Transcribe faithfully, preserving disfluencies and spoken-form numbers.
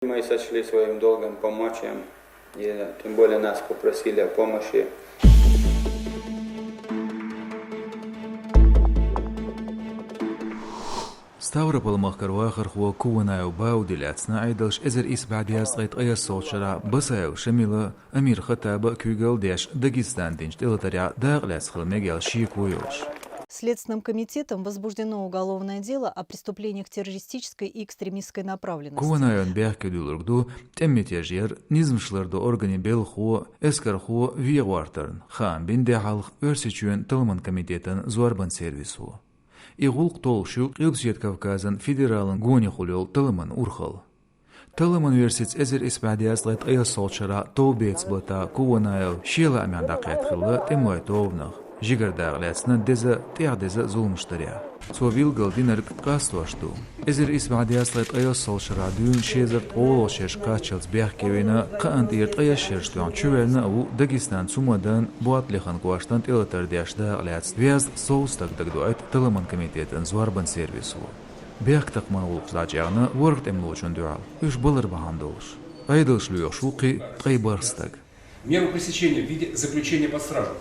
Мы сочли своим долгом помочь им, и тем более нас попросили о помощи. Ставрополь-махкара вахархо Куванаев Бауди лаьцна Ӏедалша эзар исс бӀе дезткъе ткъаяссалгӀачу шарахь Басаев Шамила, Амир Хаттаба куьйгалла деш, Дагестана динчу тӀелатарехь дакъа лаьцна хила мегар шеко йолуш. Следственным комитетом возбуждено уголовное дело о преступлениях террористической и экстремистской направленности. Куванаевна бехке дуьллург ду тӀеман мятеж яр, низамаш лардо органийн белхахо, эскархо вен гӀортарна, хаам бина де хьалха Оьрсийчоьнан талламан комитетан зорбан сервисо. И гӀуллакх толлуш ю Къилбаседа Кавказан федералан гонехула йолу талламан урхалла. Талламан версица эзар исс бӀе дезткъе ткъаяссалгӀачу шарахь товбеца баттахь Куванаев шен лаамехь дӀакхетта хилла тӀемалойн тобанах, жигара дакъа лаьцна деза, тӀехдеза зуламаш дарехь. Цо билгалдинарг къастош ду. Эзар исс бӀе дезткъе ткъаяссалгӀачу шарахь дуьйна ши эзар ткъолгӀачу шерашка кхаччалц бехке вина, кхаанна тӀера ткъаяссалгӀачу шерашна тоьхна чувелла а ву Дагестанан Цумадан, Ботталихин кӀоштан тӀелатар деш дакъа лаьцна везткъа сов стаг, дагадоуьйту талламан комитетан зорбан сервисо. Бехктакхаман гӀуллакхаш дӀачӀагӀна ворхӀ тӀемалочунна дуьхьал, уьш балар бахьана долуш. Ӏедалша лоьхуш ву кхин ткъе бархӀ стаг. Меру пресечения в виде заключения под стражу.